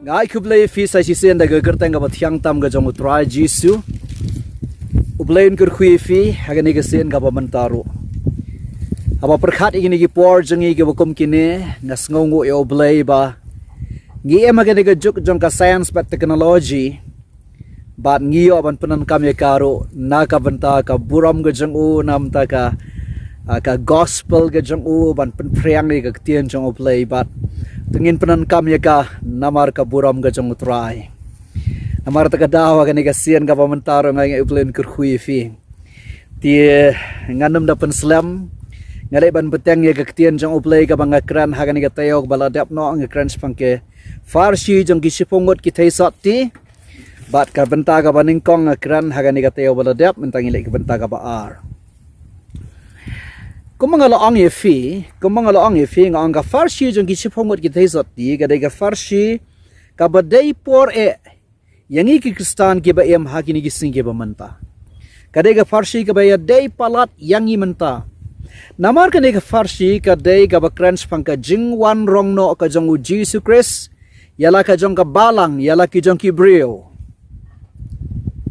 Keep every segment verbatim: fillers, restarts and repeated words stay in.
Nga ai khublei ïa phi sa shisien da ka kyrteng kaba thiang tam ka jong U Trai Jisu. U Blei un kyrkhu ïa phi ha kane ka sien kaba mynta ruh. Haba pyrkhat ïa kine ki por jong ngi kiba kum kine, nga sngewnguh ïa U Blei ba ngi im ha kane ka juk jong ka science bad technology. Bad ngi ïoh ban pyndonkam ïa ka ruh na ka bynta ka burom ka jong u, na bynta ka, ah, ka gospel ka jong u, ban pynphriang ïa ka ktien jong U Blei bad to ngin pyndonkam ïa ka namar ka burom ka jong U Trai. Namar kata ka daw ha kane ka sien kaba mynta ruh nga ong ïa U Blei un kyrkhu ïa phi. Te ngan ym da pynslem, nga leit ban bteng ïa ka ktien jong U Blei kaba nga kren ha kane ka taïew kaba la dep noh, nga kren shaphang ki pharshi jong ki shiphew ngut ki theisotti. Bad ka bynta kaba nyngkong nga kren ha kane ka taïew ba la dep, mynta ngin leit ka bynta kaba ar. Kumba nga la ong ïa phi, kumba nga la ong ïa phi, nga ong ka pharshi jong ki shiphew ngut ki theisotti ka dei ka pharshi kaba dei por eh ïa ngi ki Khristan kiba im ha kine ki sngi kiba mynta. Ka dei ka pharshi kaba ïadei palat ïa ngi mynta. Namar kane ka pharshi ka dei kaba kren shaphang ka jingwan rong noh ka jong U Jisu Khrist ïa la ka jong ka balang, ïa la ki jong ki briew.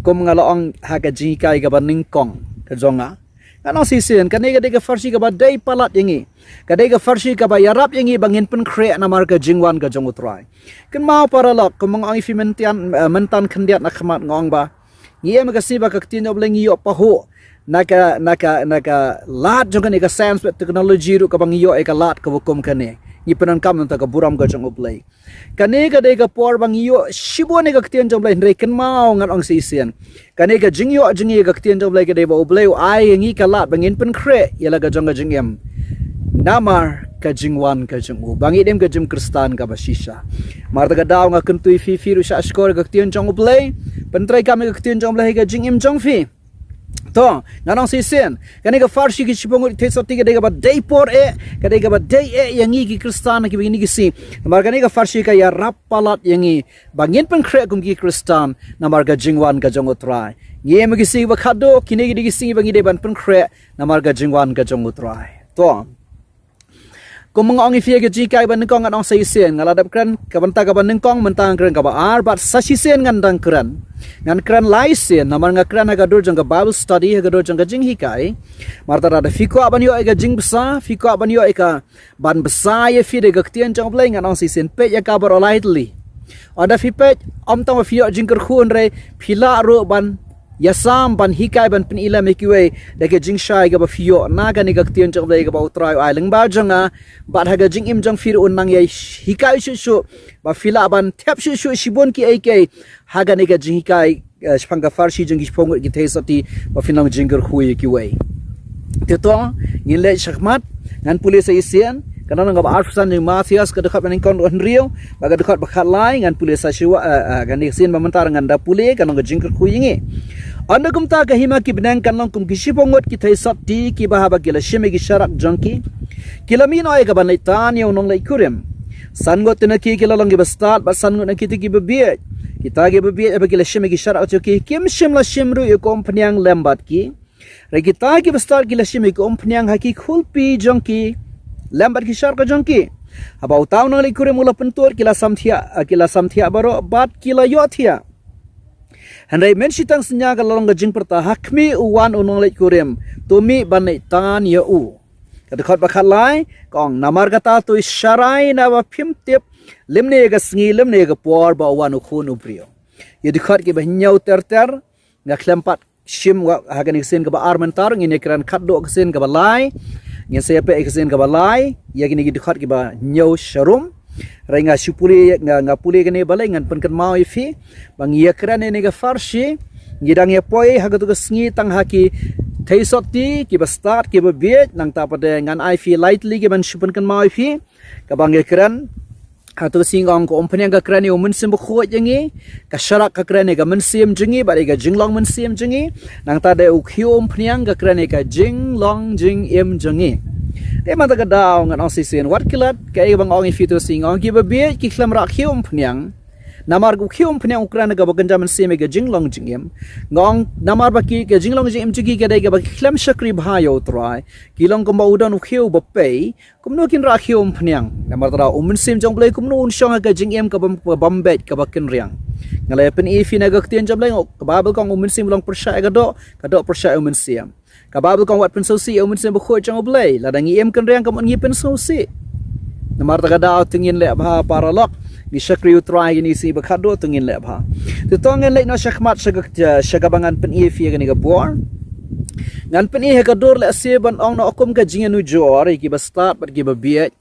Kum nga la ong ha ka jinghikai kaba nyngkong ka jong nga, ngan ong shisien, kane ka dei ka pharshi kaba dei palat ïa ngi. Ka dei ka pharshi kaba ïarap ïa ngi ba ngin pynkhreh namar ka jingwan ka jong U Trai. Kynmaw paralok, kumba nga ong ïa phi myntan, eh, myntan khyndiat na khmat nga ong ba ngi im ha ka sngi ba ka ktien jong U Blei ngi ïoh pahuh na ka, na ka, na ka lad jong kane ka science bad technology ruh kaba ngi ïoh ïa ka lad kaba kum kane. Ngi pyndonkam na ka bynta ka burom ka jong U Blei. Kane ka dei ka por ba ngi ïoh shibun ïa ka ktien jong U Blei, hynrei kynmaw ngan ong shisien, kane ka jingïoh jong ngi ïa ka ktien jong U Blei ka dei ba U Blei u ai ïa ngi ka lad ba ngin pynkhreh ïa la ka jong ka jingim namar ka jingwan ka jong u, ba ngi im ka jingim Khristan kaba shisha. Namar kata ka daw nga kyntu ïa phi, phi ruh shah shkor ïa ka ktien jong U Blei, pyntreikam ïa ka ktien jong U Blei ha ka jingim jong phi. To, ngan ong shisien, kane ka pharshi ki shiphew ngut ki theisotti ka dei kaba dei por eh, ka dei kaba dei eh ïa ngi ki Khristan ha kine ki sngi. Namar kane ka pharshi ka ïarap palat ïa ngi ba ngin pynkhreh kum ki Khristan namar ka jingwan ka jong U Trai. Ngi im ha ki sngi ba khadduh, kine ki dei ki sngi ba ngi dei ban pynkhreh namar ka jingwan ka jong U Trai. To, kumba nga ong ïa phi ha ka jinghikai ba nyngkong, ngan ong shisien, nga la dep kren ka bynta kaba nyngkong, mynta ngan kren kaba ar, bad sa shisien ngan dang kren. Ngan kren lai sien, namar nga kren ha ka dur jong ka Bible study, ha ka dur jong ka jinghikai. Namar kata lada phi kwah ban ïoh ïa ka jingbsa, phi kwah ban ïoh ïa ka, ban bsa ïa phi da ka ktien jong U Blei, ngan ong shisien, peit ïa ka baroh lai tylli. Lada phi peit, ym tang ba phi ïoh jingkyrkhu, hynrei phi lah ruh ban ïasam, ban hikai, ban pyni lem ïa kiwei da ka jingshai kaba phi ïoh na kane ka ktien jong U Blei kaba U Trai u ai lyngba jong nga. Bad ha ka jingim jong phi ruh un nang ïai hikai shuh shuh ba phi lah ban thep shuh shuh shibun kiei kiei ha kane ka jinghikai, eh, shaphang ka pharshi jong ki shiphew ngut ki theisotti, ba phin long jingkyrkhu ïa kiwei. Te to, ngin leit shakhmat, ngan pule sa shisien, ka lynnong kaba arphew san jong u Mathaios, ka dkhot ba nyngkong haduh hynriew, bad ka dkhot ba khatlai, ngan pule sa shuwa, eh, eh, kane ka sien ba mynta ngan da pule, ka long ka jingkyrkhu ïa ngi. Ynda kumta ka hima ki bneng kan long kum ki shiphew ngut ki theisotti kiba haba ki la shim ïa ki sharak jong ki, ki la mih noh ïa kaban leit tan ïa u nongleit kurim. San ngut na ki ki la long kiba stad, bad san ngut na ki te kiba bieit. Kita kiba bieit haba ki la shim ïa ki sharak jong ki, kim shym la shim ruh ïa ka umphniang lem bad ki. Hynrei kita kiba stad ki la shim ïa ka umphniang ha ki khulpi jong ki lem bad ki sharak jong ki. Haba uta u nongleit kurim u la pyntud, ki la samthiah, ki la samthiah baroh bad ki la ïohthiah. Hynrei mynshitang synñia ka la long ka jingpyrta, ha khmih u wan u nongleit kurim, to mih ban leit tan ïa u. Ka dkhot ba khatlai ka ong, namar kata to sharai naba phim tip lymne ïa ka sngi lymne ïa ka por ba u wan u Khun u briew. Ïa dkhot kiba hynñiew ter ter, nga khlem pat shim ha kane ka sien kaba ar mynta, ngin ïa kren khadduh ka sien kaba lai, ngin sa ïa peit ka sien kaba lai ïa kine ki dkhot kiba hynñiew sharum. Hynrei nga shu pule, nga, nga pule kane balei, ngan pynkynmaw ïa phi ba ngi ïa kren ïa kane ka pharshi, ngi dang ïa poi ha katu ka sngi tang ha ki theisotti, kiba stad, kiba bieit, nangta pat de ngan ai phi lai tylli kiban shu pynkynmaw ïa phi, kaba ngi ïa kren. Hato ka sngi nga ong ka umphniang ka kren ïa u Mynsiem Bakhuid jong ngi, ka sharak ka kren ïa ka mynsiem jong ngi, bad ïa ka jinglong mynsiem jong ngi, nangta de u khiew umphniang ka kren ïa ka jinglong jingim jong ngi. Te mynta ka daw ngan ong shisien, wat klet, kaei kaba nga ong ïa phi tu ka sngi, nga ong kiba bieit ki khlem rah khiew umphniang. Namar u khiew umphniang u kren ha kaba kynja mynsiem ïa ka jinglong jingim. Nga ong namar ba ki ka jinglong jingim jong ki ka dei kaba ki khlem shakri bha ïa u Trai. Ki long kumba u don u khiew ba pei. Kumno kin rah khiew umphniang? Namar tara u mynsiem jong u Blei kumno un shong ha ka jingim kaba, kaba bam beit kaba kynriang. Nga la pyni ïa phi na ka ktien jong u Blei, ka Baibl ka ong u mynsiem u long pyrshah ïa ka doh, ka doh pyrshah ïa u mynsiem. Ka Baibl ka ong wat pynsngewsih ïa u mynsiem bakhuid jong u Blei. Lada ngi im kynriang ka mut ngi pynsngewsih. Namar kata ka daw to ngin leh bha paralok. Ngi shakri u Trai ha kine ki sngi ba khatduh to ngin leh bha. Te to ngin leit noh shakhmat sha ka, sha kaba ngan pyni ïa phi ha kane ka por. Ngan pyni ha ka dur lehse ban ong noh kum ka jingïanujor ïa kiba stad bad kiba bieit.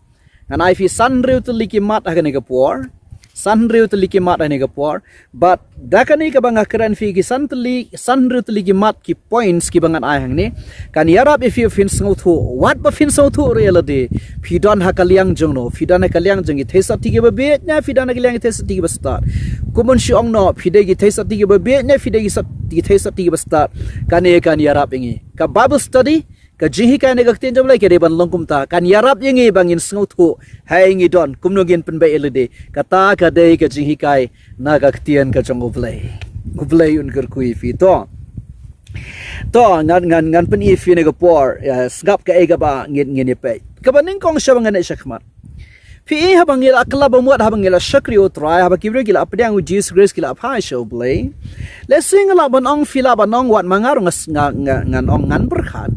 Ngan ai phi san hynriew tylli ki mat ha kane ka por. San hynriew tylli ki mat ha kane ka por. Bad da kane kaba nga kren phi ki san tylli, san hynriew tylli ki mat ki points kiba ngan ai hangne. Kan ïarap ïa phi ba phin sngewthuh. Wat ba phin sngewthuh ruh ïa lade. Phi don ha ka liang jong no. Phi don ha ka liang jong ki theisotti kiba bieit ne phi don ha ka liang ki theisotti kiba stad. Kumno shu ong noh. Phi dei ki theisotti kiba bieit ne phi dei ki sot-, ki theisotti kiba stad. Kane kan ïarap ïa ngi. Ka Bible study, ka jinghikai na ka ktien jong u Blei ka dei ban long kumta. Kan ïarap ïa ngi ba ngin sngewthuh. Hei ngi don. Kumno ngin pynbeit ïa lade. Kata ka dei ka jinghikai na ka ktien ka jong u Blei. U Blei un kyrkhu ïa phi to. To ngan, ngan, ngan pyni ïa phi na ka por. Ïa, sngap kaei kaba ngin, ngin ïa peit. Kaba nyngkong shaba ngan ïa shakhmat. Phi i haba ngi la kylla ba mut haba ngi la shakri u Trai haba ki briew ki la pdiang u Jisu Khrist ki la phai sha u Blei. Lehse nga lah ban ong phi lah ban ong wat ma nga ruh nga, nga, nga, ngan ong ngan pyrkhat.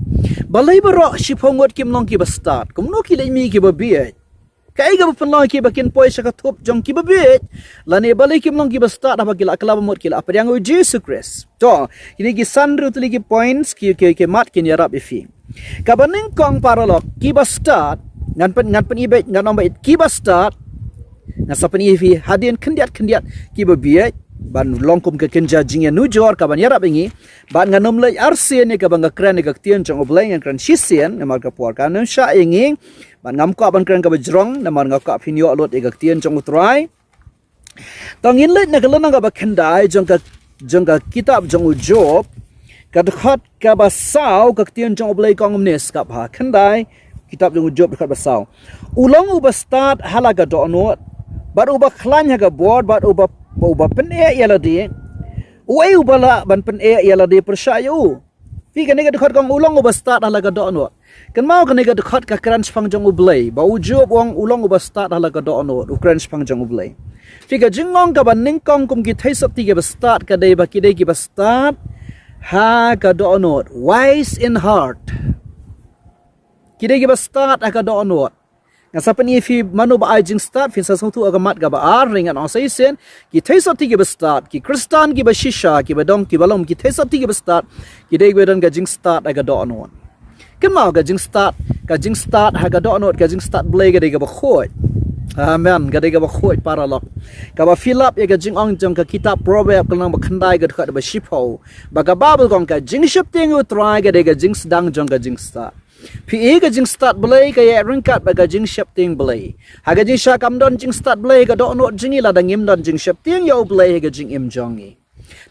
Balei baroh shiphew ngut kim long kiba stad. Kumno ki leit mih kiba bieit. Kaei kaba pynlong ïa ki ba kin poi sha ka thup jong kiba bieit. Lane balei kim long kiba stad haba ki la kylla ba mut ki la pdiang u Jisu Khrist. To, kine ki san hynriew tylli ki points ki, ki, ki mat kin ïarap ïa phi. Kaba nyngkong paralok, kiba stad, ngan pyn, ngan pyni beit, ngan ong beit, kiba stad, ngan sa pyni ïa phi, hadien khyndiat khyndiat, kiba bieit, ban long kum ka kynja jingïanujor, kaban ïarap ïa ngi, bad ngan ym leit arsien ïa kaba nga kren ïa ka ktien jong u Blei ngan kren shisien, namar ka por kan ym shah ïa ngi, bad ngam kwah ban kren kaba jrong, namar nga kwah phin ïoh lut ïa ka ktien jong u Trai. To ngin leit na ka lynnong kaba khyndai jong ka, jong ka kitab jong u Job. Ka dkhot kaba saw ka ktien jong u Blei ka ong kumne sngap ha. Khyndai, kitab jong u Job dkhot ba saw. U long uba stad ha la ka dohnud. Bad uba khlaiñ ha ka bor, bad uba, uba pyneh ïa lade. Uei uba lah ban pyneh ïa lade pyrshah ïa u. Phi kane ka dkhot ka ong u long uba stad ha la ka dohnud. Kynmaw kane ka dkhot ka kren shaphang jong u Blei. Ba u Job u ong u long uba stad ha la ka dohnud. U kren shaphang jong u Blei. Phi ka jinglong kaba nyngkong kum ki theisotti kiba stad ka dei ba ki dei kiba stad ha ka dohnud. Wise in heart. Ki dei kiba stad ha ka dohnud. Ngan sa pyni ïa phi mano ba ai jingstad, phin sa sngewthuh ha ka mat kaba ar, ngan ong sa shisien, ki theisotti kiba stad, ki Khristan kiba shisha, kiba dong, kiba long, ki theisotti kiba stad, ki dei kiba don ka jingstad ha ka dohnud. Kynmaw ka jingstad, ka jingstad ha ka dohnud, ka jingstad Blei ka dei kaba khuid. Amen, ka dei kaba khuid paralok. Kaba fill up ïa ka jingong jong ka kitab Proverb ka lynnong ba khyndai ka dkhot ba shiphew. Ba ka Baibl ka ong ka jingsheptieng ïa u Trai ka dei ka jingsdang jong ka jingstad. Phi i ka jingstad Blei ka ïaid ryngkat bad ka jingsheptieng Blei. Ha ka jingshisha kam don jingstad Blei ha ka dohnud jong ngi lada ngim don jingsheptieng ïa u Blei ha ka jingim jong ngi.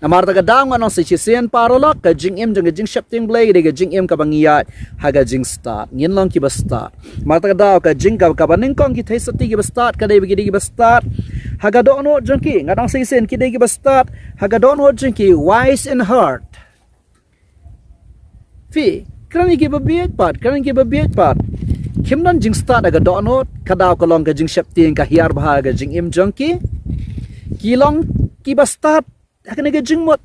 Namar kata ka daw ngan ong sa shisien paralok ka jingim jong ka jingsheptieng Blei ka dei ka jingim kaba ngi ïaid ha ka jingstad. Ngin long kiba stad. Namar kata ka daw ka jing kaba, kaba nyngkong ki theisotti kiba stad ka dei ba ki dei kiba stad. Ha ka dohnud jong ki ngan ong sa shisien ki dei kiba stad. Ha ka dohnud jong ki wise in heart. Phi, kren ïa kiba bieit pat, kren ïa kiba bieit pat. Kim don jingstad ha ka dohnud, ka daw ka long ka jingsheptieng ka hiar bha ha ka jingim jong ki. Ki long kiba stad ha kane ka jingmut.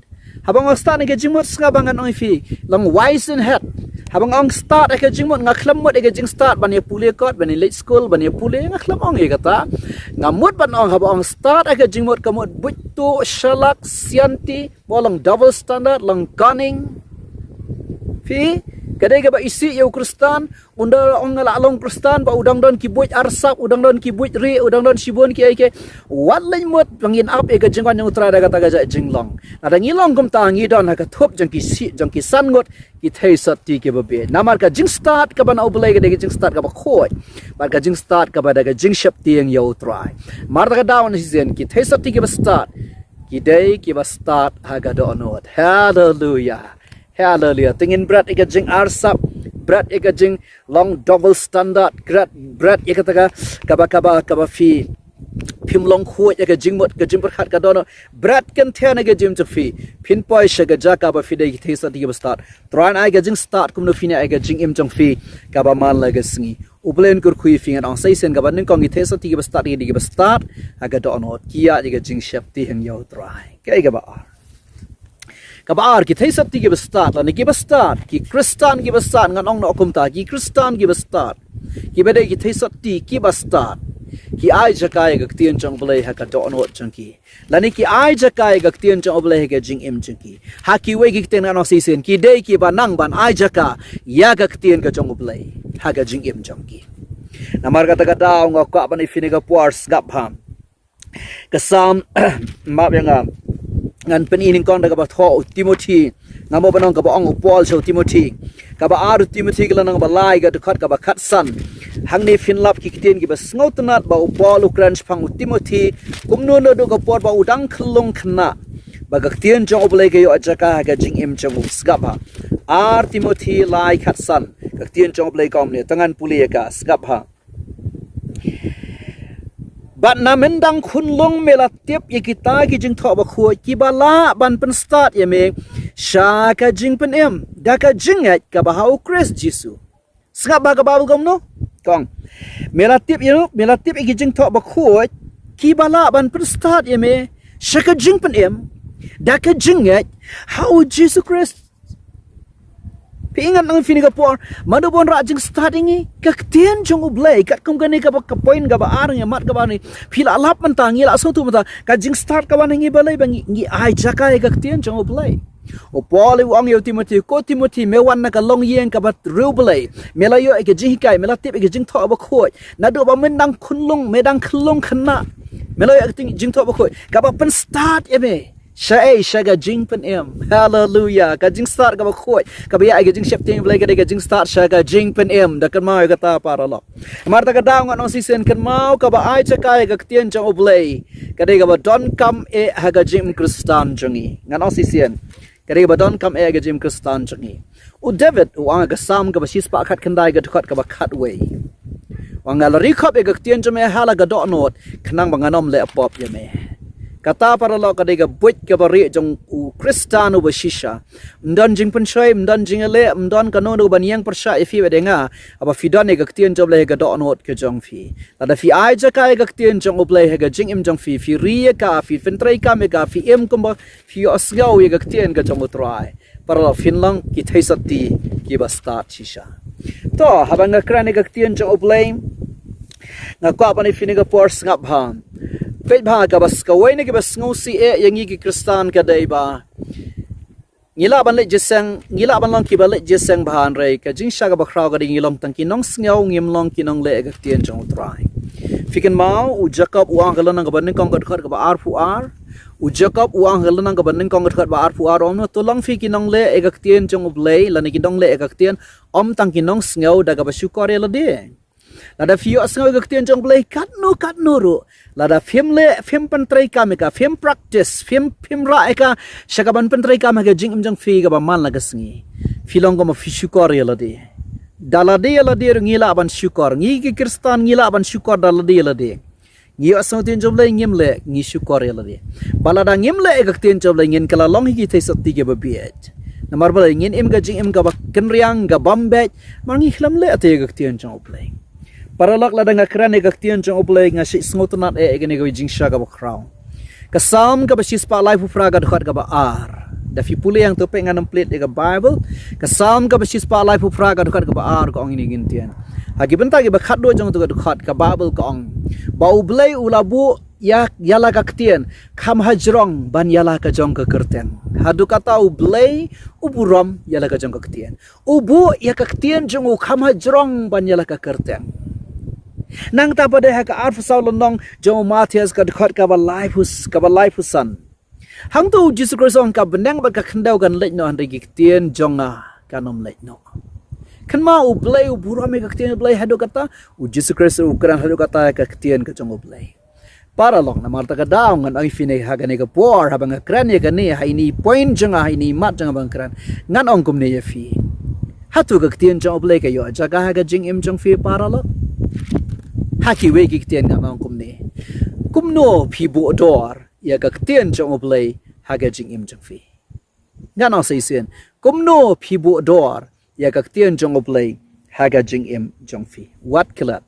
Haba nga ong stad ha ka jingmut sngap ba ngan ong ïa phi. Long wise in heart. Haba nga ong stad ha ka jingmut nga khlem mut ïa ka jingstad ban ïa pule kot, ban ïa leit skul, ban ïa pule, nga khlem ong ïa kata. Nga mut ban ong haba ong stad ha ka jingmut ka mut buit tuh, shalak, sianti, mo long double standard, long cunning. Phi, ka dei kaba isih ïa u Khristan, unda ong nga la long Khristan, ba u dang don ki buit arsap, u dang don ki buit rieh, u dang don shibun kiei kiei. Wat leit mut ba ngin ap ïa ka jingwan jong u Trai da kata ka jait jinglong. Lada ngi long kumta ngi don ha ka thup jong ki shi, jong ki san ngut, ki theisotti kiba bieit. Namar ka jingstad kaba na u Blei ka dei ka jingstad kaba khuid. Bad ka jingstad kaba da ka jingsheptieng ïa u Trai. Namar kata ka daw ngan sa shisien ki theisotti kiba stad. Ki dei kiba stad ha ka dohnud. Haleluia. Haleluia. Te ngin bret ïa ka jingarsap. Bret ïa ka jinglong double standard. Bret, bret ïa kata ka, kaba, kaba, kaba phi Phim long khuid ïa ka jingmut, ka jingpyrkhat ka dohnud. Bret kynthei na ka jingim jong phi. Phin poi sha ka jaka ba phi dei ki theisotti kiba stad. Trai un ai ka jingstad kumno phin ïa ai ka jingim jong phi kaba man la ka sngi. U Blei un kyrkhu ïa phi, ngan ong sa shisien, kaba nyngkong, ki theisotti kiba stad, ki dei kiba stad ha ka dohnud, ki ïa ai ka jingsheptieng ïa U Trai. Kaei kaba ar? Kaba ar, ki theisotti kiba stad, lane kiba stad, ki Khristan kiba stad, ngan ong noh kumta, ki Khristan kiba stad, kiba dei ki theisotti kiba stad, ki ai jaka ïa ka ktien jong U Blei ha ka dohnud jong ki. Lane ki ai jaka ïa ka ktien jong U Blei ha ka jingim jong ki. Ha kiwei ki ktien, ngan ong sa shisien, ki dei kiba nang ban ai jaka ïa ka ktien ka jong U Blei ha ka jingim jong ki. Namar kata ka daw nga kwah ban ai ïa phi ha kane ka por, sngap bha. Ka Salm, map ïa nga, ngan pyni nyngkong da kaba thoh u Timothi. Nga mut ban ong kaba ong u Paul sha u Timothi. Kaba ar u Timothi, ka lynnong ba lai, ka dkhot kaba khatsan. Hangne phin lap ki ktien kiba sngewtynnat ba u Paul u kren shaphang u Timothi. Kumno naduh ka por ba u dang khyllung khynnah, ba ka ktien jong U Blei ka ïoh jaka ha ka jingim jong u. Sngap bha. Ar Timothi lai khatsan. Ka ktien jong U Blei ka ong kumne, to ngan pule ïa ka. Sngap bha. Bad namar me dang khunlung me la tip ïa kita ki jingthoh bakhuid kiba lah ban pynstad ïa me sha ka jingpynim da ka jingngeit kaba ha U Khrist Jisu. Sngap bha ka Baibl kumno? Ka ong, me la tip ïa, me la tip ïa ki jingthoh bakhuid kiba lah ban pynstad ïa me sha ka jingpynim da ka jingngeit ha U Jisu Khrist. Phi, ngan ong ïa phi ha kane ka por, mano ban rah jingstad ïa ngi? Ka ktien jong U Blei. Katkum kane kaba, ka point kaba ar, ngi mat kaba ni. Phi la lap mynta, ngi la sngewthuh mynta, ka jingstad kaba na ngi balei? Ba ngi, ngi ai jaka ïa ka ktien jong U Blei. U Paul u ong ïa u Timothi, ko Timothi, me wan na ka longïing kaba riewblei. Me la ïoh ïa ka jinghikai, me la tip ïa ka jingthoh bakhuid. Naduh ba me dang khunlung, me dang khyllung khynnah, me la ïoh ïa ka jingthoh bakhuid kaba pynstad ïa me sha ei, sha ka jingpynim. Haleluya. Ka jingstad kaba khuid kaba ïa ai ka jingsheptieng Blei ka dei ka jingstad sha ka jingpynim. Da kynmaw ïa kata, paralok. Namar kata ka daw ngan ong sa shisien, kynmaw, kaba ai jaka ïa ka ktien jong U Blei ka dei kaba donkam eh ha ka jingim Khristan jong ngi. Ngan ong sa shisien, ka dei kaba donkam eh ha ka jingim Khristan jong ngi. U David u ong ha ka Salm kaba shispah khatkhyndai, ka dkhot kaba khatwei, u ong, nga la ri khop ïa ka ktien jong me ha la ka dohnud, khnang ba ngan ym leh pop ïa me. Kata, paralok, ka dei ka buit kaba rieh jong u Khristan uba shisha. Ym don jingpynshoi, ym don jingïaleh, ym don kano kano ban ïeng pyrshah ïa phi bad ïa nga, haba phi don ïa ka ktien jong U Blei ha ka dohnud ka jong phi. Lada phi ai jaka ïa ka ktien jong U Blei ha ka jingim jong phi, phi ri ïa ka, phi pyntreikam ïa ka, phi im kumba phi ïohsngew ïa ka ktien ka jong U Trai, paralok, phin long ki theisotti kiba stad shisha. To, haba nga kren ïa ka ktien jong U Blei, nga kwah ban ai ïa phi ha kane ka por, sngap bha. Peit bha, kaba s-, kawei na kiba sngewsih eh ïa ngi ki Khristan ka dei ba ngi lah ban leit jingïaseng, ngi lah ban long kiba leit jingïaseng bha, hynrei ka jingshai kaba khraw ka dei ngi long tang ki nongsngew, ngim long ki nongleh ïa ka ktien jong U Trai. Phi kynmaw, u Jakob u ong ha ka lynnong kaba nyngkong, ka dkhot kaba arphew ar. U Jakob u ong ha ka lynnong kaba nyngkong, ka dkhot ba arphew ar, u ong, to long phi ki nongleh ïa ka ktien jong U Blei, lane ki nongleh ïa ka ktien, ym tang ki nongsngew da kaba shukor ïa lade. Lada phi ïohsngew ïa ka ktien jong U Blei katno katno ruh, lada phim leh, phim pyntreikam ïa ka, phim practice, phim, phim rah ïa ka sha kaban pyntreikam ha ka jingim jong phi kaba man la ka sngi, phi long kumba phi shukor ïa lade. Da lade ïa lade ruh ngi lah ban shukor. Ngi ki Khristan ngi lah ban shukor da lade ïa lade. Ngi ïohsngew ktien jong U Blei, ngim leh, ngi shukor ïa lade. Bad lada ngim leh ïa ka ktien jong U Blei, ngin kylla long hi ki theisotti kiba bieit. Namar balei? Ngin im ka jingim kaba kynriang, kaba bam beit, namar ngi khlem leh ïa ka ktien jong U Blei. Paralok, lada nga kren ïa ka ktien jong U Blei, nga sngewtynnat eh ïa kane ka jingshai kaba khraw. Ka Salm kaba shispah laiphew phra, ka dkhot kaba ar. Da phi pule ïa nga, to peit, ngan ym plie ïa ka Baibl. Ka Salm kaba shispah laiphew phra, ka dkhot kaba ar, ka ong ïa kine ki ktien. Ha ki bynta kiba khatduh jong uto ka dkhot, ka Baibl ka ong ba U Blei u la buh ïa, ïa la ka ktien kham hajrong ban ïa la ka jong ka kyrteng. Haduh katta U Blei u burom ïa la ka jong ka ktien. U buh ïa ka ktien jong u kham hajrong ban ïa la ka kyrteng. Nangta pat de ha ka arphew saw lynnong jong u Mathaios, ka dkhot kaba laiphew, kaba laiphew san. Hangto U Jisu Khrist u ong, ka bneng bad ka khyndew kan leit noh, hynrei ki ktien jong nga kan ym leit noh. Kynmaw, U Blei u burom ïa ka ktien U Blei haduh katta, U Jisu Khrist u kren haduh katta ïa ka ktien ka jong U Blei. Paralok, namar kata ka daw ngan ong ïa phi ha kane ka por, haba nga kren ïa kane, ha ine i point jong nga, ha ine i mat jong nga ba nga kren, ngan ong kumne ïa phi. Hato ka ktien jong U Blei ka ïoh jaka ha ka jingim jong phi, paralok? Ha kiwei ki ktien ngan ong kumne. Kumno phi buh dor ïa ka ktien jong U Blei ha ka jingim jong phi? Ngan ong sa shisien. Kumno phi buh dor ïa ka ktien jong U Blei ha ka jingim jong phi? Wat klet.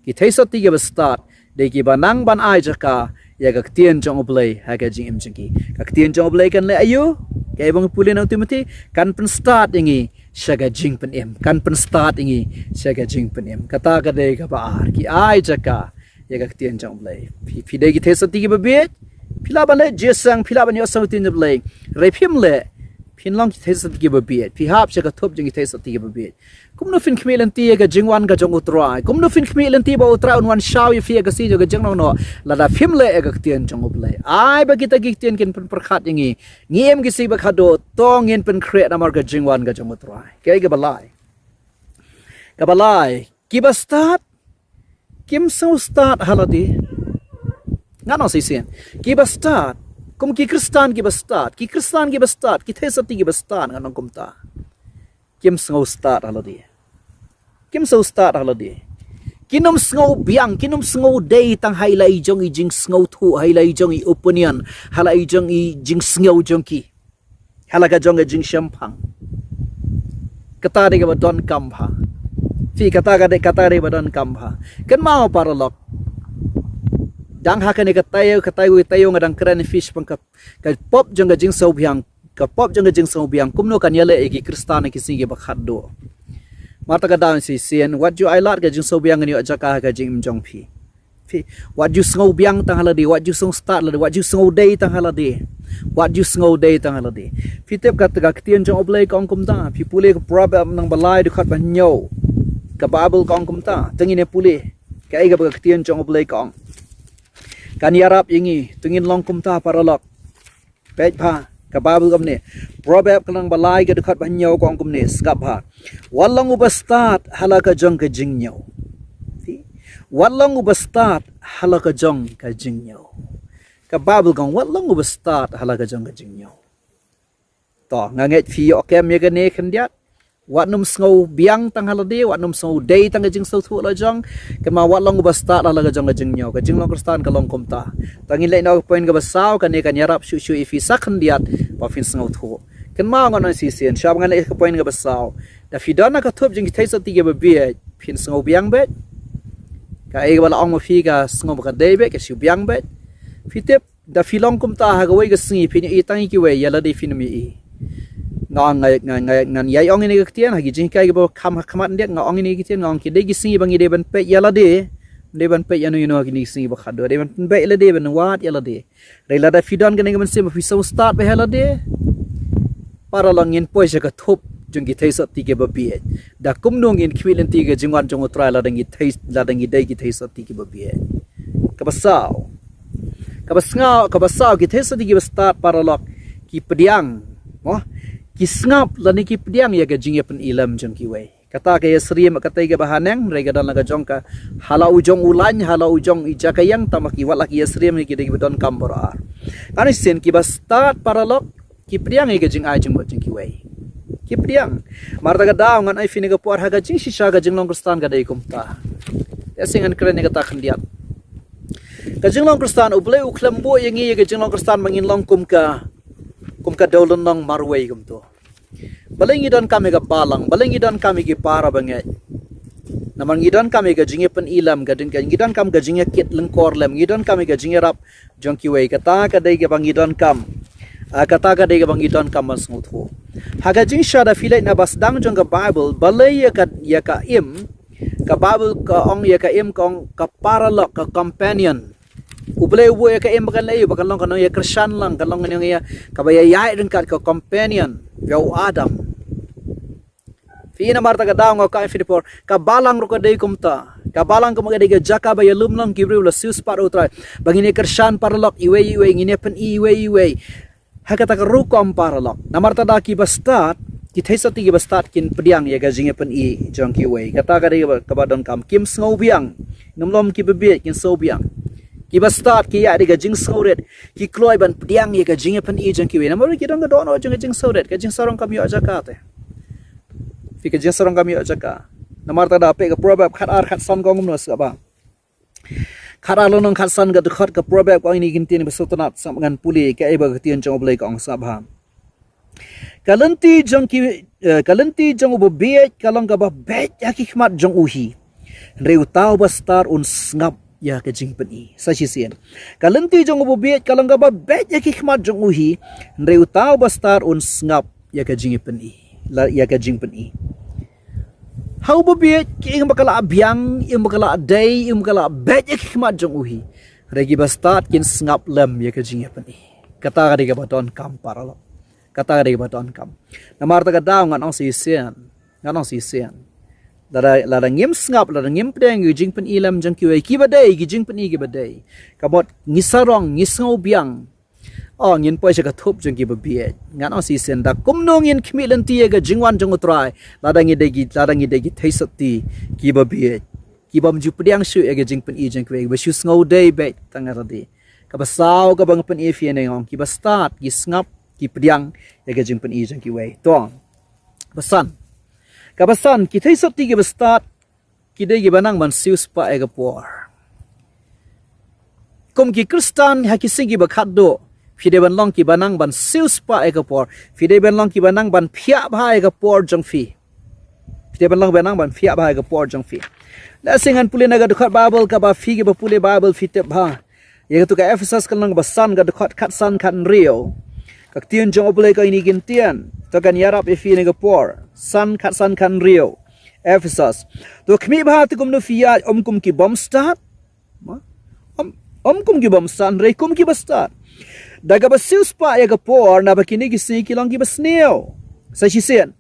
Ki theisotti kiba stad dei kiba nang ban ai jaka ïa ka ktien jong U Blei ha ka jingim jong ki. Ka ktien jong U Blei kan leh aïu? Kaei ba ngi pule na u Timothi, kan pynstad ïa ngi sha ka jingpynim. Kan pynstad ïa ngi sha ka jingpynim. Kata ka dei kaba ar, ki ai jaka ïa ka ktien jong U Blei. Phi, phi dei ki theisotti kiba bieit. Phi lah ban leh jingïaseng, phi lah ban ïohsngew ïa ka ktien jong U Blei. Hynrei phim leh, phin long ki theisotti kiba bieit. Phi hap sha ka thup jong ki theisotti kiba bieit. Kumno phin khmih lynti ïa ka jingwan ka jong U Trai? Kumno phin khmih lynti ba U Trai un wan shaw ïa phi ïa ka sngi jong ka jingnohnoh lada phim leh ïa ka ktien jong U Blei? Ai ba kita ki ktien kin pynpyrkhat ïa ngi. Ngi im ki sngi ba khadduh, to ngin pynkhreh namar ka jingwan ka jong U Trai. Kaei kaba lai? Kaba lai, kiba stad kim sngewstad ha lade. Ngan ong sa shisien. Kiba stad, kum ki Khristan kiba stad, ki Khristan kiba stad, ki theisotti kiba stad, ngan ong kumta. Kim sngewstad ha lade. Kim sngewstad ha lade. Kin ym sngewbiang, kin ym sngewdei tang ha la i jong i jingsngewthuh, ha la i jong i opinion, ha la i jong i jingsngew jong ki. Ha la ka jong ka jingshemphang. Kata dei kaba donkam bha. Phi, kata ka dei, kata dei kaba donkam bha. Kynmaw paralok. Dang ha kane ka taïew, ka taïew, ka taïew nga dang kren phi shaphang ka, ka pop jong ka jingsngewbiang, ka pop jong ka jingsngewbiang. Kumno kan ïaleh ïa ki Khristan ha ki sngi kiba khadduh? Namar kata ka daw shisien, wat ju ai lad ka jingsngewbiang kan ïoh jaka ha ka jingim jong phi. Phi, wat ju sngewbiang tang ha lade, wat ju sngewstad lade, wat ju sngewdei tang ha lade. Wat ju sngewdei tang ha lade. Phi tip kata ka ktien jong U Blei ka ong kumta, phi pule ka Proverb lynnong ba lai dkhot ba hynñiew. Ka Baibl ka ong kumta, to ngin ïa pule. Kaei kaba ka ktien jong U Blei ka ong. Kan ïarap ïa ngi, to ngin long kumta paralok. Peit bha, ka Baibl kumne. Proverb ka lynnong ba lai ka dkhot ba hynñiew ka ong kumne, sngap bha. Wat long uba stad ha la ka jong ka jingñiew. Phi? Wat long uba stad ha la ka jong ka jingñiew. Ka Baibl ka ong, wat long uba stad ha la ka jong ka jingñiew. To, nga ngeit phi ïoh kem ïa kane khyndiat. Wat nym sngewbiang tang ha lade, wat nym sngewdei tang ka jingsngewthuh la jong. Kynmaw wat long uba stad ha la ka jong ka jingñiew. Ka jinglong Khristan ka long kumta. To ngin leit noh ka point kaba saw, kane kan ïarap shuh shuh ïa phi sa khyndiat ba phin sngewthuh. Kynmaw ngan ong shisien, shwa ba ngan leit ka point kaba saw. Da phi don ha ka thup jong ki theisotti kiba bieit, phin sngewbiang beit. Kaei kaba la ong ma phi ka sngew ba ka dei beit, ka shu biang beit. Phi tip, da phi long kumta ha kawei ka sngi phin ïohi tang ïa kiwei, ïa lade phin ym ïohi. Nga ong, nga, nga, nga, ngan ïai ong ïa kane ka ktien ha ki jinghikai kiba kham ha khmat khyndiat, nga ong ïa kane ka ktien, nga ong ki dei ki sngi ba ngi dei ban peit ïa lade. Dei ban peit ïano ïano ha kine ki sngi ba khadduh, dei ban pynbeit ïa lade, ban wad ïa lade. Hynrei lada phi don kane ka mynsiem ba phi sngewstad beit ha lade, paralok, ngin poi sha ka thup jong ki theisotti kiba bieit. Da kumno ngin khmih lynti ka jingwan jong U Trai lada ngi thei, lada ngi dei ki theisotti kiba bieit. Kaba saw. Kaba sngew, kaba saw, ki theisotti kiba stad paralok, ki pdiang. Mo? Ki sngap lane ki pdiang ïa ka jingïapyni lem jong kiwei. Kata ka ïasyriem kata kaba haneng, hynrei ka don la ka jong ka, ha la u jong u lain, ha la u jong i jaka ïeng, tang ba ki, wat la ki ïasyriem ki dei kiba donkam baroh ar. Ngan ong shisien, kiba stad paralok, ki pdiang ïa ka jingai jingmut jong kiwei. Ki pdiang. Namar kata ka daw ngan ai phi ha kane ka por ha ka jingshisha ka jinglong Khristan ka dei kumta. Te shisha ngan kren ïa kata khyndiat. Ka jinglong Khristan, U Blei u khlem buh ïa ngi ïa ka jinglong Khristan ba ngin long kum ka, kum ka dewlynnong marwei kumto. Balei ngi donkam ïa ka balang, balei ngi donkam ïa ki para bangeit? Namar ngi donkam ïa ka jingïapyni lem, ka jing, ngi donkam ka jingïakit lyngkor lem, ngi donkam ïa ka jingïarap jong kiwei. Kata ka dei kaba ngi donkam. Ah, kata ka dei kaba ngi donkam ban sngewthuh. Ha ka jingshisha da phi leit na ba sdang jong ka Baibl, balei ïa ka, ïa ka im, ka Baibl ka ong ïa ka im, ka ong ka paralok, ka companion. U Blei u buh ïa ka im ba kan leh ïa, ba kan long ka nongïakyrshan lang, kan long ka nongïa, kaba ïaïaid ryngkat, ka companion ïa u Adam. Phi, namar kata ka daw nga kwah ong ïa phi ha kane ka por, ka balang ruh ka dei kumta. Ka balang kumta ka dei ka jaka ba ïalum lang ki briew, la siewspah da U Trai. Ba ngin ïakyrshan paralok iwei iwei, ngin ïapyni iwei iwei. Ha kata ka rukom paralok. Namar kata da kiba stad, ki theisotti kiba stad kin pdiang ïa ka jingïapyni jong kiwei. Kata ka dei kaba, kaba donkam, kim sngewbiang. Ngim lum kiba bieit, kin sngewbiang. Kiba stad ki ïa dei ka jingsngewrit, ki kloi ban pdiang ïa ka jingïapyni jong kiwei. Namar ki don ka dohnud jong ka jingsngewrit, ka jingsarong kam ïoh jaka te. Phi, ka jingsarong kam ïoh jaka. Namar kata da peit ka Proverb khat ar khat san ka ong kumno, sngap bha. Khat ar lynnong khat san ka dkhot ka Proverb ka ong ïa kine ki ktien ba sngewtynnat, sngap ngan pule kaei ba ka ktien jong U Blei ka ong, sngap bha. Ka lynti jong ki, eh, ka lynti jong u babieit ka long kaba beit ïa ki khmat jong u hi, hynrei uta u bastad un sngap ïa ka jingpyni. Sa shisien. Ka lynti jong u babieit ka long kaba beit ïa ki khmat jong u hi, hynrei uta u bastad un sngap ïa ka jingpyni. La ïa ka jingpyni. Ha u babieit, ki ïing ba ka la biang, ïing ba ka la dei, ïing ba ka la beit ïa ki khmat jong u hi, hynrei ki bastad kin sngap lem ïa ka jingpyni. Kata ka dei kaba donkam, paralok. Kata ka dei kaba donkam. Namar kata ka daw ngan ong shisien. Ngan ong shisien. Lada, lada ngim sngap, lada ngim pdiang ïa ki jingpyni lem jong kiwei, kiba dei, ki jingpyni kiba dei, ka mut ngi sarong, ngi sngew biang. Oh, ngin poi sha ka thup jong ki babieit. Ngan ong shisien, da kumno ngin khmih lynti ïa ka jingwan jong U Trai, lada ngi dei ki, lada ngi dei ki theisotti ki babieit, ki bym ju pdiang shuh ïa ka jingpyni jong kiwei, ba shu sngew dei beit tang ïa lade. Kaba saw kaba nga pyni ïa phi ne, ong, ki bastad ki sngap, ki pdiang ïa ka jingpyni jong kiwei. To. Ba san. Kaba san, ki theisotti ki bastad ki dei kiba nang ban siewspah ïa ka por. Kum ki Khristan ha ki sngi kiba khatduh, phi dei ban long kiba nang ban siewspah ïa ka por. Phi dei ban long kiba nang ban phiah bha ïa ka por jong phi. Phi dei ban long kiba nang ban phiah bha ïa ka por jong phi. Lehse ngan pule na ka dkhot Baibl kaba phi kiba pule Baibl phi tip bha. Ïa katu ka Ephesos ka lynnong ba san ka dkhot khat san khat hynriew. Ka ktien jong U Blei ka ong ïa kine ki ktien. To ngan ïarap ïa phi ne ka por. San khat san khat hynriew. Ephesos. To khmih bha te kumno phi ïaid, ym kum ki bym stad. Ma? Ym, ym kum ki bym stad, hynrei kum ki bastad. Da kaba siewspah ïa ka por, naba kine ki sngi ki long kiba sniew. Sa shisien.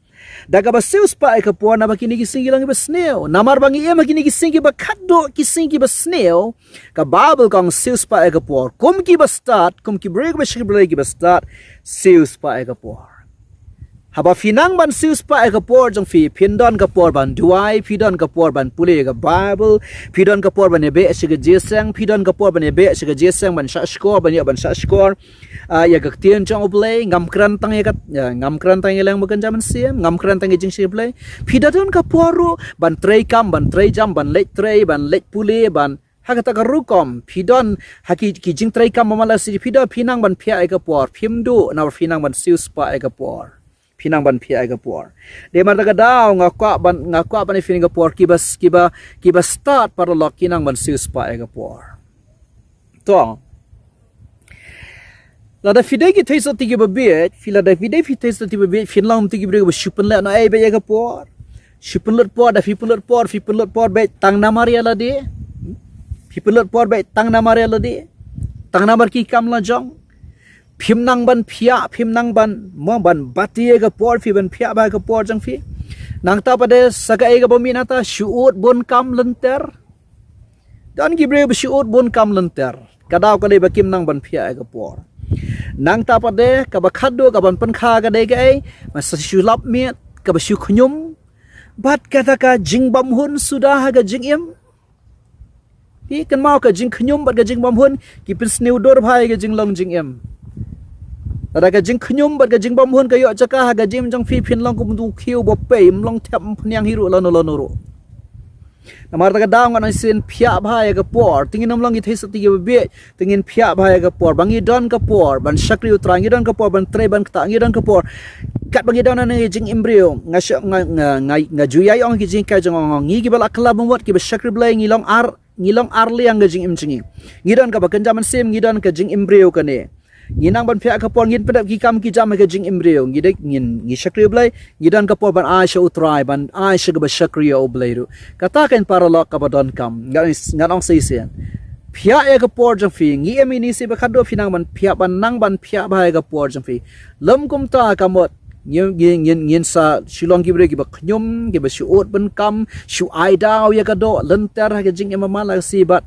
Da kaba siewspah ïa ka por, naba kine ki sngi ki long kiba sniew. Namar ba ngi im ha kine ki sngi kiba khatduh, ki sngi kiba sniew, ka Baibl ka ong siewspah ïa ka por. Kum ki bastad, kum ki briew kiba shakri Blei ki bastad, siewspah ïa ka por. Haba phi nang ban siewspah ïa ka por jong phi, phin don ka por ban duwai, phi don ka por ban pule ïa ka Baibl, phi don ka por ban ïabeh sha ka jingïaseng, phi don ka por ban ïabeh sha ka jingïaseng, ban shahshkor, ban ïoh ban shahshkor. Ah, ïa ka ktien jong U Blei, ngam kren tang ïa ka, ïa, ngam kren tang ïa leng ba kynja mynsiem, ngam kren tang ïa jingshakri Blei. Phi da don ka por ruh ban trei kam, ban trei jam, ban leit trei, ban leit pule, ban ha kata ka rukom, phi don ha ki, ki jingtrei kam ba man la shi, phi don, phi nang ban phiah ïa ka por, phim duh, namar phi nang ban siewspah ïa ka por. Phi nang ban phiah ïa ka por. Dei namar kata ka daw nga kwah ban, nga kwah ban ïa phi ne ka por, kiba, kiba, kiba stad paralok ki nang ban siewspah ïa ka por. To. Lada phi dei ki theisotti kiba bieit, phi lada phi dei phi theisotti kiba bieit, phin long te ki briew ba shu pynlut noh ei beit ïa ka por. Shu pynlut por, da phi pynlut por, phi pynlut por beit tang namar ïa lade. Phi pynlut por beit tang namar ïa lade. Tang namar ki kam la jong. Phim nang ban phiah, phim nang ban, mo ban bat ïa ka por, phi ban phiah bha ka por jong phi. Nangta pat de sa kaei kaba mih nangta, shu ud bun kam lynter. Don ki briew ba shu ud bun kam lynter. Ka daw ka dei ba kim nang ban phiah ïa ka por. Nangta pat de kaba khatduh kaban pynkha ka dei kaei, ba sa shu lap miet, kaba shu khñium. Bad kata ka jingbymhun suda ha ka jingim. Phi kynmaw, ka jingkhñium bad ka jingbymhun ki pynsniew dur bha ïa ka jinglong jingim. Lada ka jingkhñium bad ka jingbymhun ka ïoh jaka ha ka jingim jong phi, phin long kum utu u khiew ba pei, ym long thep, ym pynïang hi ruh lano lano ruh. Namar kata ka daw ngan ong shisien, phiah bha ïa ka por. Te ngin ym long ki theisotti kiba bieit, te ngin phiah bha ïa ka por. Ba ngi don ka por ban shakri U Trai, ngi don ka por ban trei ban ktah, ngi don ka por. Katba ngi don ha kane ka jingim briew, nga shu, nga, nga, nga, nga ju ïai ong ki jinghikai jong nga, ngi kiba la kylla bymwad, kiba shakri Blei, ngi long ar, ngi long ar liang ka jingim jong ngi. Ngi don kaba kynja mynsiem, ngi don ka jingim briew kane. Ngi nang ban phiah ka por, ngin pyndep ki kam ki jam ha ka jingim briew. Ngi dei, ngin, ngi shakri Blei, ngi don ka por ban ai sha U Trai, ban ai sha kaba shakri ïa U Blei ruh. Kata kein paralok kaba donkam. Ngan, ngan ong shisien. Phiah ïa ka por jong phi, ngi im ïa kine ki sngi ba khatduh, phi nang ban phiah, ban nang ban phiah bha ïa ka por jong phi. Lym kumta ka mut ngin, ngin, ngin, ngin sa shu long ki briew kiba khñium, kiba shu ud bun kam, shu ai daw ïa ka doh lynter ha ka jingim ba man la shi, bad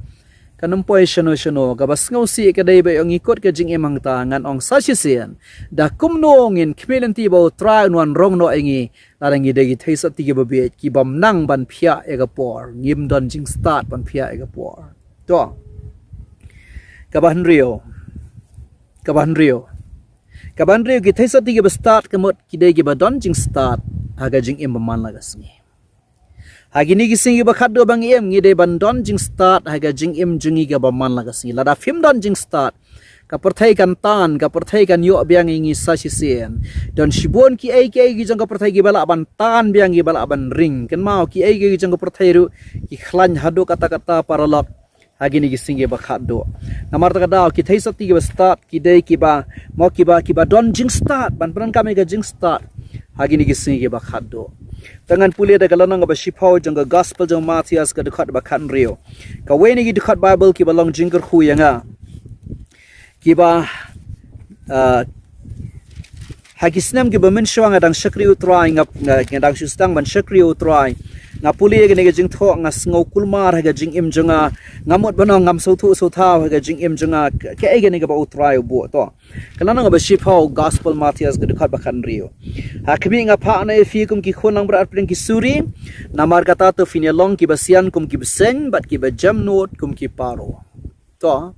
kan ym poi shano shano. Kaba sngewsih ka dei ba ïoh ngi kut ka jingim hangta. Ngan ong sa shisien, da kumno ngin khmih lynti ba U Trai un wan rong noh ïa ngi, lada ngi dei ki theisotti kiba bieit, kibym nang ban phiah ïa ka por, ngim don jingstad ban phiah ïa ka por. To. Kaba hynriew. Kaba hynriew. Kaba hynriew, ki theisotti kiba stad ka mut ki dei kiba don jingstad ha ka jingim ba man la ka sngi. Ha kine ki sngi kiba khatduh ba ngi im, ngi dei ban don jingstad ha ka jingim jong ngi kaba man la ka sngi. Lada phim don jingstad, ka pyrthei kan tan, ka pyrthei kan ïoh biang ïa ngi sa shisien. Don shibun kiei kiei ki jong ka pyrthei kiba lah ban tan biang, kiba lah ban ring. Kynmaw, kiei kiei ki jong ka pyrthei ruh ki khlaiñ haduh katta katta, paralok, ha kine ki sngi kiba khatduh. Namar kata ka daw, ki theisotti kiba stad ki dei kiba, mo, kiba, kiba don jingstad, ban pyndonkam ïa ka jingstad ha kine ki sngi kiba khatduh. Te ngan pule da ka lynnong kaba shiphew jong ka Gospel jong u Mathaios, ka dkhot ba khathynriew. Kawei na ki dkhot Baibl kiba long jingkyrkhu ïa nga, kiba, ah, ha ki snem kiba mynshuwa nga dang shakri U Trai, nga, nga, nga dang shu sdang ban shakri U Trai, nga pule ïa kane ka jingthoh, nga sngew kulmar ha ka jingim jong nga. Nga mut ban ong ngam sngewthuh sngewthaw ha ka jingim jong nga, ka, kaei kane kaba U Trai u buh, to. Ka lynnong kaba shiphew, Gospel Mathaios, ka dkhot ba khathynriew. Ha khmih, nga phah noh ïa phi kum ki khun langbrot hapdeng ki suri, namar kata to phin ïalong kiba sian kum ki bseiñ, bad kiba jemnud kum ki paro. To,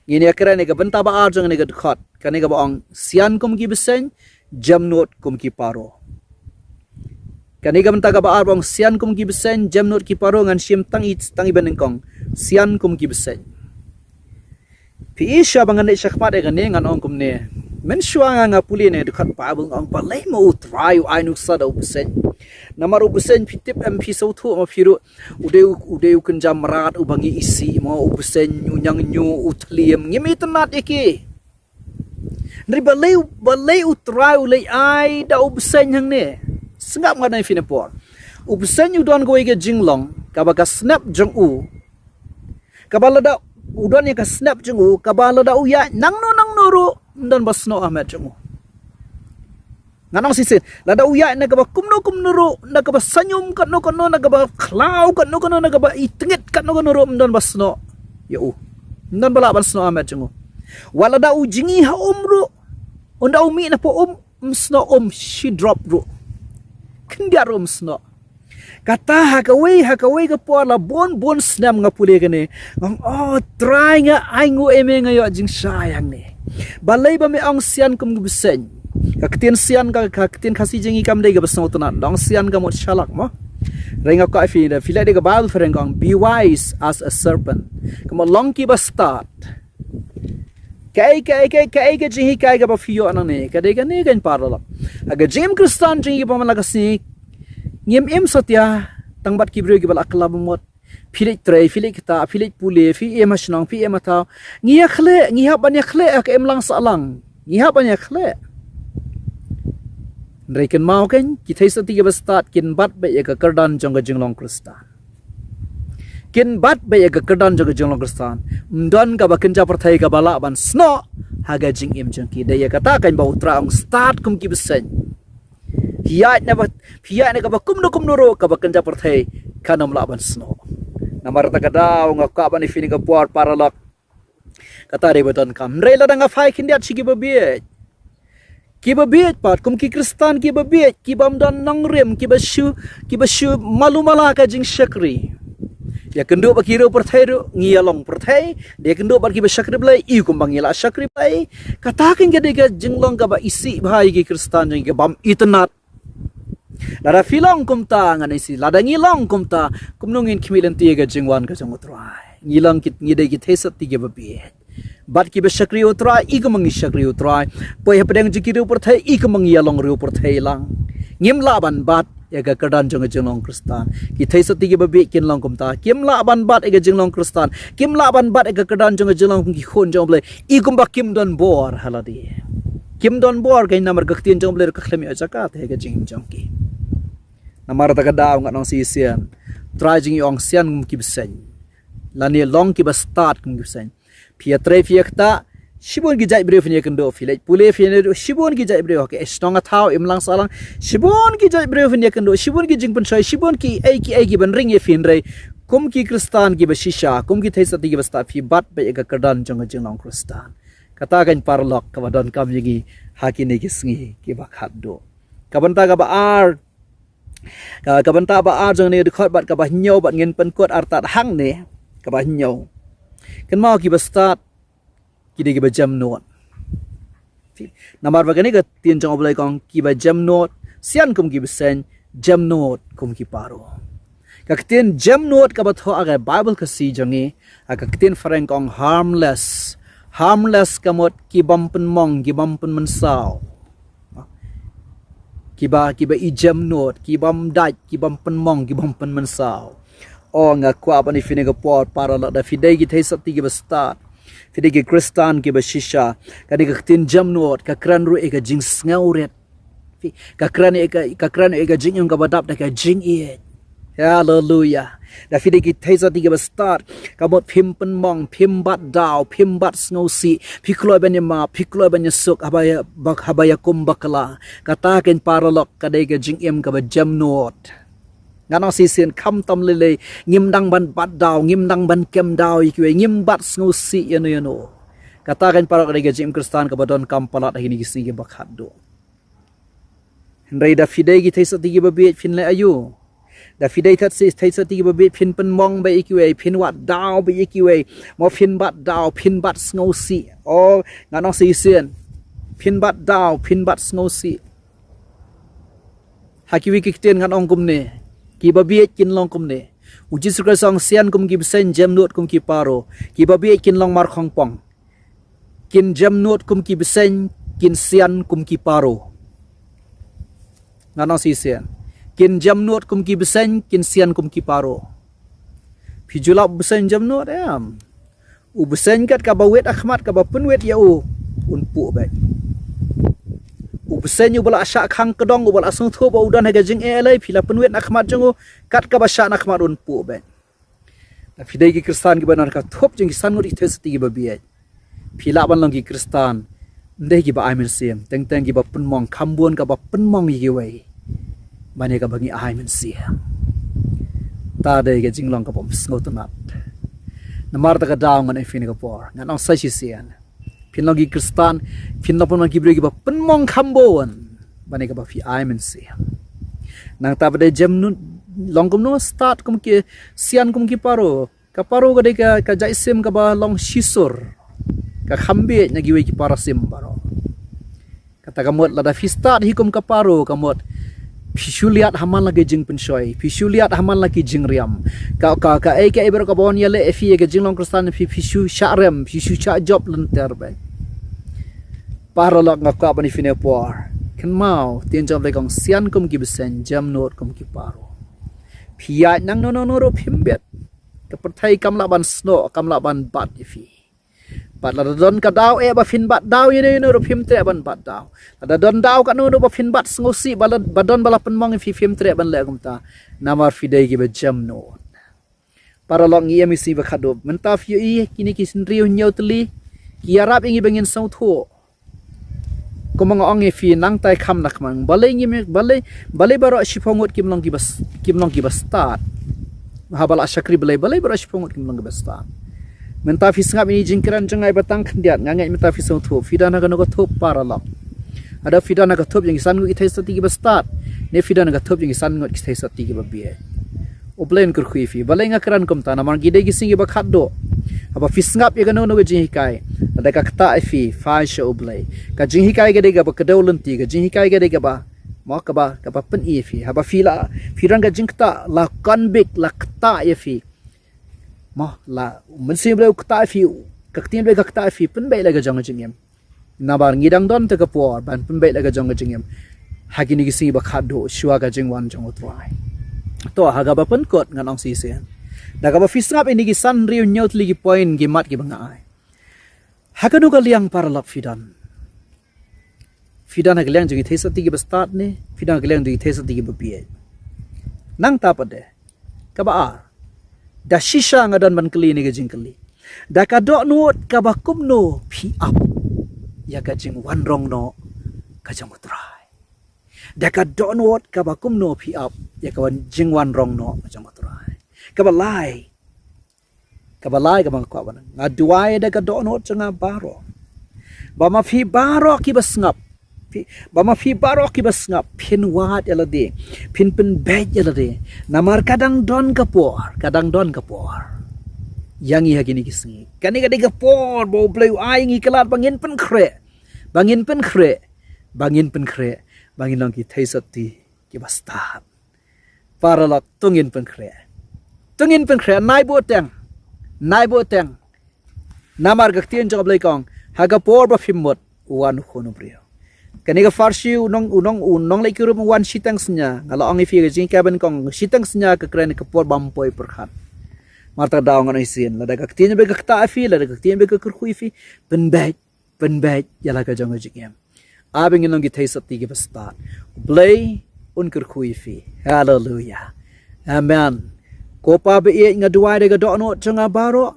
ngin ïa kren ïa ka bynta ba ar jong kane ka dkhot. Kane kaba ong sian kum ki bseiñ, jemnud kum ki paro. Kane ka bynta kaba ar ba ong sian kum ki bseiñ, jemnud ki paro, ngan shim tang i, tang i ba nyngkong. Sian kum ki bseiñ. Phi i, shuwa ba ngan leit shakhmat ïa kane, ngan ong kumne. Mynshuwa nga, nga pule ïa kane ka dkhot Baibl, nga ong balei ma U Trai u ai nuksa da u bseiñ. Namar u bseiñ, phi tip em, phi sngewthuh ma phi ruh, u dei u, u dei u kynja mrad uba ngi isih, mo, u bseiñ, u ñiangñu, u thliem, ngim itynnad ïa ki. Hynrei balei, balei U Trai u leit ai da u bseiñ hangne? Sngap, nga ong ïa phi na por. U bseiñ u don kawei ka jinglong kaba ka snep jong u, kaba lada u don ïa ka snep jong u, kaba lada u ïaid nangno nangno ruh, ym don ba snoh ha met jong u. Ngan ong shisien, lada u ïaid na kaba kumno kumno ruh, na kaba saiñum katno katno, na kaba khlaw katno katno, na kaba itngit katno katno ruh, ym don ba snoh ïa u. Ym don ba lah ban snoh ha met jong u. Wat lada u jngi ha um ruh, ynda u mih na poh um, ym snoh um shi drop ruh. Khyndiat ruh ym snoh. Kata ha kawei, ha kawei ka por la bun bun snem nga pule kane. Nga ong, oh, Trai nga, ainguh ïa me, nga ïoh jingshai hangne. Balei ba me ong sian kum ki bseiñ? Ka ktien sian ka, ka ktien Khasi jong ngi kam dei kaba sngewtynnad. Dang sian ka mut shalak mo. Hynrei nga kwah ïa phi, da phi leit da ka Baibl phareng, ka ong, be wise as a serpent. Ka mut long kiba stad. Kaei, kaei, kaei, kaei ka jinghikai kaba phi ïoh nangne, ka dei kane, ko paralok. Ha ka jingim Khristan jong ngi ba man la ka sngi, ngim im satia tang bad ki briew kiba la kylla ba mut. Phi leit trei, phi leit ktah, phi leit pule, phi im ha shnong, phi im ha thaw. Ngi ïakhleh, ngi hap ban ïakhleh ha ka imlang sahlang. Ngi hap ban ïakhleh. Hynrei kynmaw kein, ki theisotti kiba stad kin bat beit ïa ka kyrdan jong ka jinglong Khristan. Kin bat beit ïa ka kyrdan jong ka jinglong Khristan. Ym don kaba kynja pyrthei kaba lah ban snoh ha ka jingim jong ki. Dei ïa kata kein ba U Trai u ong stad kum ki bseiñ. Phi ïaid na ba, phi ïaid na kaba kumno kumno ruh, kaba kynja pyrthei kan ym lah ban snoh. Namar kata ka daw nga kwah ban ïa phi ha kane ka por, paralok. Kata dei ba donkam. Hynrei lada nga phai khyndiat sha kiba bieit, kiba bieit pat, kum ki Khristan kiba bieit, ki bym don nongrim, kiba shu, kiba shu malu mala ka jingshakri. Ïakynduh bad ki riew pyrthei ruh, ngi ïalong pyrthei. Ïakynduh bad kiba shakri Blei, i kumba ngi la shakri Blei. Kata kein ka dei ka jinglong kaba isih bha ïa ki Khristan jong ngi, ki bym itynnad. Lada phi long kumta, ngan ong shisien, lada ngi long kumta, kumno ngin khmih lynti ïa ka jingwan ka jong U Trai? Ngi long ki, ngi dei ki theisotti kiba bieit. Bad kiba shakri U Trai, i kumba ngi shakri U Trai. Poi hapdeng jong ki riew pyrthei, i kumba ngi ïalong riew pyrthei lang. Ngim lah ban bat ïa ka kyrdan jong ka jinglong Khristan. Ki theisotti kiba bieit kin long kumta. Kim lah ban bat ïa ka jinglong Khristan. Kim lah ban bat ïa ka kyrdan jong ka jinglong kum ki khun jong U Blei. I kumba kim don bor ha lade. Kim don bor kein namar ka ktien jong U Blei ruh ka khlem ïoh jaka te ha ka jingim jong ki. Namar kata ka daw ngan ong shisien. Trai jong ngi u ong sian kum ki bseiñ. Lane long kiba stad kum ki bseiñ. Phi ïatrei, phi ïaktah, shibun ki jait briew phin ïakynduh, phi leit pule, phin ïakynduh, shibun ki jait briew, ha ka shnong ka thaw, imlang sahlang, shibun ki jait briew phin ïakynduh, shibun ki jingpynshoi, shibun kiei kiei kiban ring ïa phi, hynrei kum ki Khristan kiba shisha, kum ki theisotti kiba stad, phi bat beit ïa ka kyrdan jong ka jinglong Khristan. Kata kein paralok kaba donkam ïa ngi ha kine ki sngi kiba khatduh. Ka bynta kaba ar, ka, ka bynta ba ar jong kane ka dkhot bad kaba hynñiew bad ngin pynkut artat hangne, kaba hynñiew. Kynmaw, kiba stad ki dei kiba jemnud. Namar ba kane ka ktien jong U Blei ka ong kiba jemnud, sian kum ki bseiñ, jemnud kum ki paro. Ka ktien jemnud kaba thoh ha ka Bible Khasi jong ngi, ha ka ktien phareng ka ong harmless. Harmless ka mut ki bym pynmong, ki bym pynmynsaw. Kiba, kiba i jemnud, ki bym dait, ki bym pynmong, ki bym pynmynsaw. O nga kwah ban ïa phi ha kane ka por, paralok, da phi dei ki theisotti kiba stad, phi dei ki Khristan kiba shisha, kane ka ktien jemnud ka kren ruh ïa ka jingsngewrit. Phi, ka kren ïa ka, ka kren ïa ka jingim kaba dap da ka jingïeit. Haleluya. Da phi dei ki theisotti kiba stad, ka mut phim pynmong, phim bat daw, phim bat sngewsih, phi kloi ban ïa map, phi kloi ban ïa suk, haba ïa, bak, haba ïa kum bakla. Kata kein, paralok, ka dei ka jingim kaba jemnud. Ngan ong shisien, khamtam lei lei, ngim dang ban bat daw, ngim dang ban kem daw ïa kiwei, ngim bat sngewsih ïano ïano. Kata kein, paralok, ka dei ka jingim Khristan kaba donkam palat ha kine ki sngi kiba khatduh. Hynrei da phi dei ki theisotti kiba bieit, phin leh aïu? Da phi dei theisotti, theisotti kiba bieit, phin pynmong beit ïa kiwei, phin wad daw beit ïa kiwei, mo, phin bat daw, phin bat sngewsih. O, ngan ong shisien, phin bat daw, phin bat sngewsih. Ha kiwei ki ktien ngan ong kumne, kiba bieit kin long kumne. U Jisu Khrist u ong, sian kum ki bseiñ, jemnud kum ki paro. Kiba bieit kin long markhongpong. Kin jemnud kum ki bseiñ, kin sian kum ki paro. Ngan ong shisien. Kin jemnud kum ki bseiñ, kin sian kum ki paro. Phi ju lap bseiñ jemnud, em? U bseiñ kat kaba wit ha khmat, kaba pynwit ïa u, un puh beit. U bseiñ uba la shah khang kdong, uba la sngewthuh ba u don ha ka jingeh lei, phi la pynwit na khmat jong u, kat kaba shah na khmat, un puh beit. Da phi dei ki Khristan kiba don ha ka thup jong ki san ngut ki theisotti kiba bieit, phi lah ban long ki Khristan, ym dei kiba ai mynsiem, teng teng kiba pynmong, kham bun kaba pynmong ïa kiwei ban ïa kaba ngi ai mynsiem. Ta dei ka jinglong kaba ym sngewtynnat. Namar kata ka daw ngan ong ïa phi ha kane ka por, ngan ong sa shisien, phin long ki Khristan, phin long pynmong, ki briew kiba pynmong kham bun ban ïa kaba phi ai mynsiem. Nangta pat, dei jemnud, long kumno, stad kum ki, sian kum ki paro. Ka paro ka dei ka, ka jait sim kaba long shisur, ka kham bieit na kiwei ki para sim baroh. Kata ka mut, lada phi stad hi kum ka paro, ka mut phi shu liat ha man la ki jingpynshoi, phi shu liat ha man la ki jingriam. Ka, ka, kaei kaei baroh kaba wan ïaleh ïa phi ha ka jinglong Khristan, phi, phi shu shah rem, phi shu shah jop lynter beit. Paralok, nga kwah ban ïa phi ha kane ka por, kynmaw ktien jong U Blei ka ong, sian kum ki bseiñ, jemnud kum ki paro. Phi ïaid nangno nangno ruh phim bit. Ka pyrthei kam lah ban snoh, kam lah ban bat ïa phi. Bad lada don ka daw eh ba phin bat daw ïano ïano ruh, phim treh ban bat daw. Lada don daw kano kano ba phin bat sngewsih, ba la, ba don ba la pynmong ïa phi, phim treh ban leh kumta. Namar phi dei kiba jemnud. Paralok, ngi ïa mih sngi ba khatduh. Mynta phi ïohi kine ki hynriew hynñiew tylli ki ïarap ïa ngi ba ngin sngewthuh. Kumba nga ong ïa phi, nangta kham na khmat. Balei ngi me-, balei, balei baroh shiphew ngut kim long kiba s-, kim long kiba stad? Haba la shakri Blei, balei baroh shiphew ngut kim long kiba stad? Mynta phi sngap ïa kine ki jingkren jong nga ba tang khyndiat, nga ngeit mynta phi sngewthuh. Phi don ha kano ka thup, paralok? Hato phi don ha ka thup jong ki san ngut ki theisotti kiba stad, ne phi don ha ka thup jong ki san ngut ki theisotti kiba bieit? U Blei un kyrkhu ïa phi. Balei nga kren kumta? Namar ngi dei ki sngi kiba khatduh. Haba phi sngap ïa kano kano ka jinghikai, lada ka ktah ïa phi, phai sha U Blei. Ka jinghikai ka dei kaba kdew lynti, ka jinghikai ka dei kaba, mo, kaba, kaba pyni ïa phi. Haba phi la, phi don ka jingktah, la convict, la ktah ïa phi, mo, la Mynsiem Blei u ktah ïa phi, ka ktien Blei ka ktah ïa phi, pynbeit la ka jong ka jingim. Namar ngi dang don te ka por ban pynbeit la ka jong ka jingim ha kine ki sngi ba khatduh shuwa ka jingwan jong U Trai. To, ha kaba pynkut ngan ong shisien, da kaba phi sngap ïa kine ki san hynriew hynñiew tylli ki point, ki mat kiba nga ai, ha kano ka liang, paralok, phi don? Phi don ha ka liang jong ki theisotti kiba stad ne phi don ha ka liang jong ki theisotti kiba bieit? Nangta pat de, kaba ar, da shisha nga don ban kylli ïa kane ka jingkylli. Da ka dohnud kaba kumno phi ap ïa ka jingwan rong noh ka jong U Trai? Da ka dohnud kaba kumno phi ap ïa ka wan, jingwan rong noh ka jong U Trai? Kaba lai, kaba lai kaba nga kwah ban, nga duwai da ka dohnud jong nga baroh, ba ma phi baroh kiba sngap, phi, ba ma phi baroh kiba sngap phin wad ïa lade, phin pynbeit ïa lade. Namar ka dang don ka por, ka dang don ka por ïa ngi ha kine ki sngi. Kane ka dei ka por ba U Blei u ai ïa ngi ka lad ba ngin pynkhreh, ba ngin pynkhreh, ba ngin pynkhreh, ba ngin long ki theisotti kiba stad. Paralok, to ngin pynkhreh. To ngin pynkhreh, nai buh teng. Nai buh teng. Namar ka ktien jong U Blei ka ong, ha ka por ba phim mut, u wan u khun u briew. Kane ka pharshi u nong, u nong, u nongleit kurim u wan shiteng synñia. Nga la ong ïa phi ka jingkyrmen ka ong shiteng synñia ka kren ka por bym poi pyrkhat. Mar ta daw ngan ong shisien, lada ka ktien ba ka ktah ïa phi, lada ka ktien ba ka kyrkhu ïa phi, pynbeit, pynbeit ïa la ka jong ka jingim. Ai ba ngin long ki theisotti kiba stad. U Blei un kyrkhu ïa phi. Haleluia. Amen. Ko Pa ba ïeit, nga duwai da ka dohnud jong nga baroh.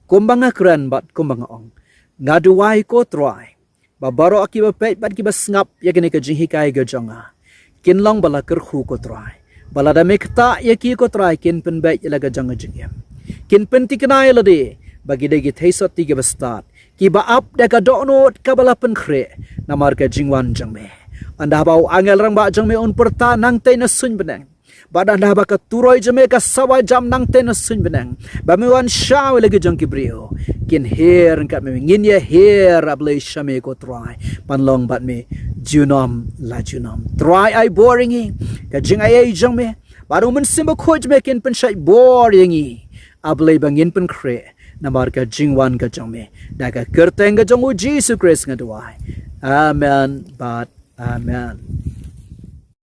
Kumba nga kren bad kumba nga ong, nga duwai, ko Trai, ba baroh kiba peit bad kiba sngap ïa kane ka jinghikai ka jong nga, kin long ba la kyrkhu, ko Trai. Ba lada me ktah ïa ki, ko Trai, kin pynbeit ïa la ka jong ka jingim. Kin pynthikna ïa lade ba ki dei ki theisotti kiba stad, kiba ap da ka dohnud kaba la pynkhreh namar ka jingwan jong me. Ynda ba u angel rangbah jong me un pyrta nangtei na suiñ bneng, bad ynda ba ka turoi jong me ka sawa jam nangtei na suiñ bneng, ba me wan shaw ïa la ki jong ki briew, kin hiar ryngkat me. Ngin ïa hiar, A Blei, sha me, ko Trai, ban long bad me junom la junom. Trai, ai bor ïa ngi, ka jingai ei jong me bad U Mynsiem Bakhuid jong me kin pynshait bor ïa ngi, A Blei, ba ngin pynkhreh namar ka jingwan ka jong me. Da ka kyrteng ka jong U Jisu Khrist nga duwai. Amen bad amen.